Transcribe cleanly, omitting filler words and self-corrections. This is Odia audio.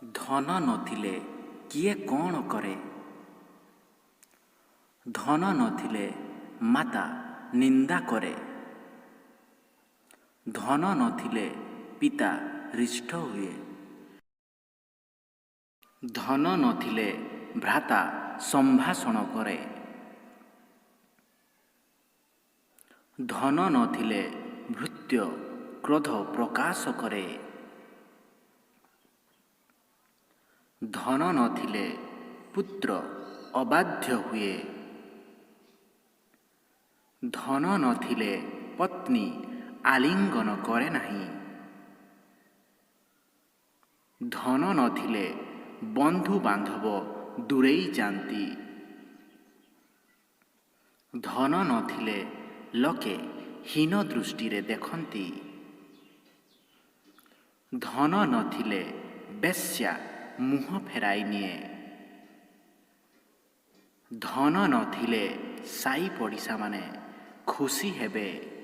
ଧନ ନଥିଲେ କିଏ କ'ଣ କରେ? ଧନ ନଥିଲେ ମାତା ନିନ୍ଦା କରେ। ଧନ ନଥିଲେ ପିତା ରୁଷ୍ଟ ହୁଏ। ଧନ ନଥିଲେ ଭ୍ରାତା ସମ୍ଭାଷଣ କରେ। ଧନ ନଥିଲେ ଭୃତ୍ୟ କ୍ରୋଧ ପ୍ରକାଶ କରେ। ଧନ ନଥିଲେ ପୁତ୍ର ଅବାଧ୍ୟ ହୁଏ। ଧନ ନଥିଲେ ପତ୍ନୀ ଆଲିଙ୍ଗନ କରେ ନାହିଁ। ଧନ ନଥିଲେ ବନ୍ଧୁବାନ୍ଧବ ଦୂରେଇ ଯାନ୍ତି। ଧନ ନଥିଲେ ଲୋକେ ହୀନ ଦୃଷ୍ଟିରେ ଦେଖନ୍ତି। ଧନ ନଥିଲେ ବେଶ୍ୟା ମୁହଁ ଫେରାଇ ନିଏ। ଧନ ନଥିଲେ ସାଇ ପଡ଼ିଶାମାନେ ଖୁସି ହେବେ।